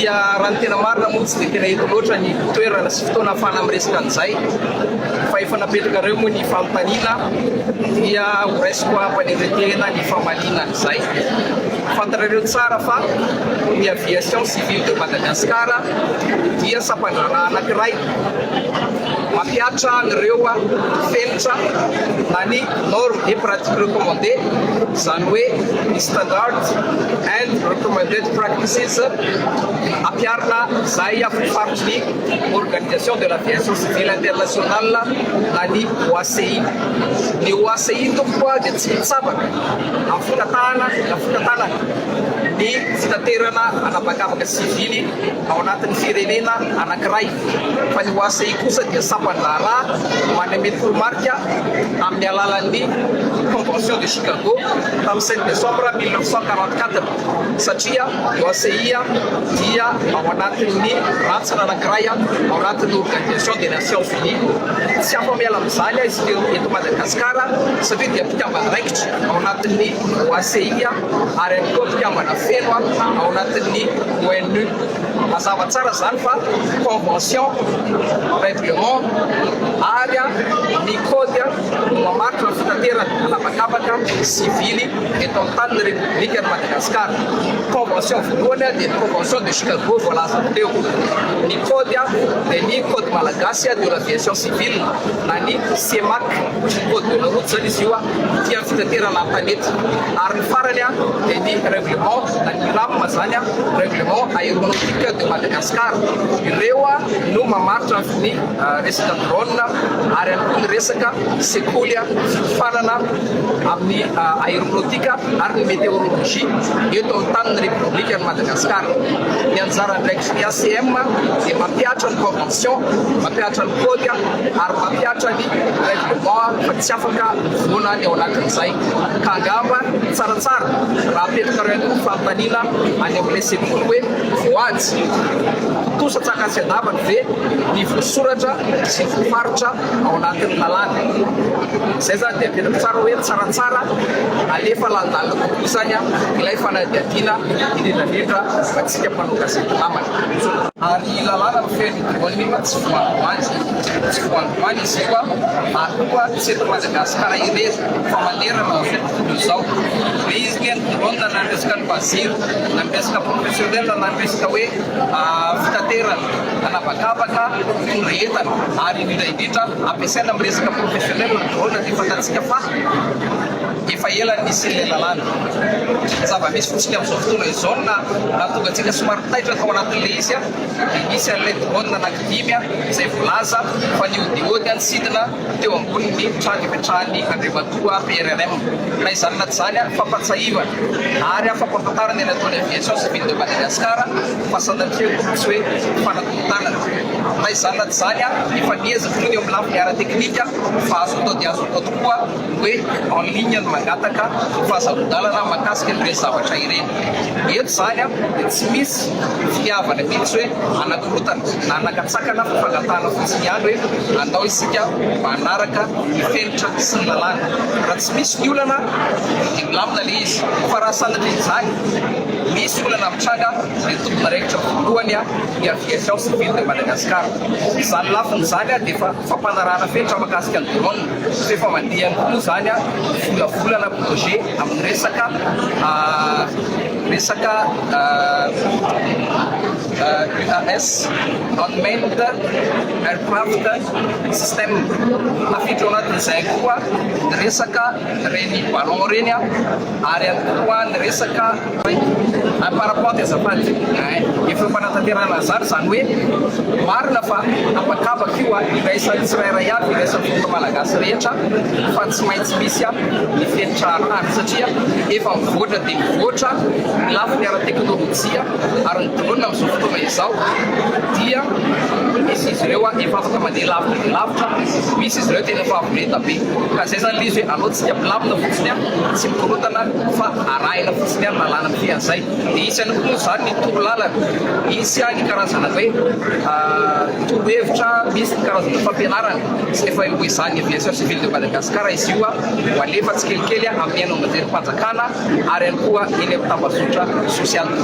Dia raha ny tena marina moa tsy dia tena eto loatra ny toerana sy fotoana ahafahana miresaka an'izay fa efa napetrakareo moa ny fanontaniana dia horaisiko ampanendrentena ny famaliana an'izay. Fantatrareo tsara fa ny Aviation Civile de Madagascar dia sampandraharaha anankiray mampihatra an'ireo fenitra na ny normes et pratiques recommandées, izany hoe ny standards and recommended practices ampiharina izay voafaritry ny Organisation de l'Aviation Civile Internationale na ny OACI. Ny OACI tompoko dia tsy mitsabaka amin'ny fitatahana na fitantanana ny fitaterana an'habakabaka sivily ao anatin'ny firenena anankiray fa ny OACI kosa dia sampan-draharaha manome toromarika amin'ny alalan'ny Convention de Chicago tamin'ny 7 décembre 1944 satria ny OACI dia ao anatin'ny rantsana anankiray ao anatin'ny Organisation des Nations Unies. Tsy afa-miala amin'izany isika eto Madagasikara satria dia mpikambana raikitra ao anatin'ny OACI ary ihany koa mpikambana feno ao anatin'ny ONU. Mazava tsara izany fa convention, règlement ary ny code no mamaritra ny fitaterana an'habakabaka sivily eto amin'ny tanin'ny Repoblikan'i Madagasikara. Convention voalohany dia ny convention de Chicago voalazako teo. Ny code dia ny code malagasy de l'aviation civile na ny CEMAC, code de la route izany izy io, ity amin'ny fitaterana an-tanety. Ary ny farany dia ny règlement na ny RAM izany, règlement aéronautique de Madagascar. Ireo no mamaritra ny resaka drone ary ihany koa ny resaka sekoly fiofanana amin'ny aéronautique ary ny météorologie eto amin'ny tanin'ny Repoblikan'i Madagasikara. Ny anjara andraikitry ny ACM dia mampihatra ny convention, mampihatra ny code ary mampihatra ny règlement fa tsy afaka mivoana ny ao anatin'izay. Ka angamba tsaratsara raha apetrakareo ihany koa ny fanontaniana any amin'ilay sekoly hoe voajy tontosa an-tsakany sy an-davany ve ny voasoratra sy ny voafaritra ao anatin'ny lalàna. Izay izany dia apetrako tsara hoe tsaratsara alefa lalindalina kokoa izany ilay fanadihadiana indrindra indrindra ho antsika mpanao gazety namana. Ary lalàna mifehy ny drone io tsy voandroany, tsy voandroany izy io ary koa tsy eto Madagasikara irery fa manerana izao tontolo izao. Be izy ny drone na ny resaka loisir na ny resaka professionnel na ny resaka hoe fitaterana an'habakabaka mitondra entana ary indrindra indrindra ampiasaina amin'ny resaka professionnel ny drone dia fantatsika fa efa ela ny nisian'ilay lalàna. Ny zava-misy fotsiny amin'izao fotoana izao no nahatonga antsika somary taitra tao anatin'ilay izy dia nisy an'ilay drone anankidimy izay voalaza fa nihodihody nisidina teo ambonin'ny trano ipetrahan'ny Andriamatoa PRRM. Na izany na tsy izany, fampahatsiahivana ary fampahafantarana ny nataon'ny Aviation Civile de Madagascar fa sanatria akory tsy hoe fanakorontanana. Na izany na tsy izany, efa miezaka moa ny eo amin'ny lafiny ara-teknika fa azo atao dia azo atao tokoa ny hoe en ligne ny mangataka fahazahoan-dalana mahakasika an'ireny zavatra ireny. Eto izany dia tsy misy finiavana mihitsy hoe hanakorontana na hanakatsakana fa fangatahana fotsiny ihany hoe andao isika mba hanaraka ny fenitra sy ny lalàna. Raha tsy misy ny olana dia milamina ilay izy fa raha sanatria izany misy olana mitranga dia tompon'andraikitra voalohany ny Aviation Civile de Madagascar. Izany lafiny izany dia efa fampanarahana fenitra mahakasika ny drone fa efa mandeha ihany koa moa izany volavolana projet amin'ny resaka resaka UAS, Unmanned Aircraft System. Tafiditra ao anatin'izay koa ny resaka ireny ballon ireny ary ihany koa ny resaka parapente azafady. Efa eo am-panatanterahana an'izany, izany hoe marina fa habakabaka io iraisan'ny tsirairay avy, iraisan'ny vahoaka malagasy rehetra fa tsy maintsy misy ny fenitra arahana satria efa mivoatra dia mivoatra ny lafiny ara-teknolojia ary ny drone amin'izao fotoana izao dia misy izy ireo efa afaka mandeha lavitra dia lavitra, misy izy ireo tena efa avo lenta be. Ka izay izany ilay izy hoe aleo tsika milamina fotsiny tsy mikorontana fa arahina fotsiny ny lalàna mifehy an'izay. Dia hisy ihany koa moa izany ny torolalana, hisy ny karazana hoe torohevitra, misy ny karazana fampianarana izay efa hoezahin'ny Aviation Civile de Madagascar izy io ho alefa tsikelikely amin'ny haino aman-jerim-panjakana ary ihany koa eny amin'ny tambazotra sosialy.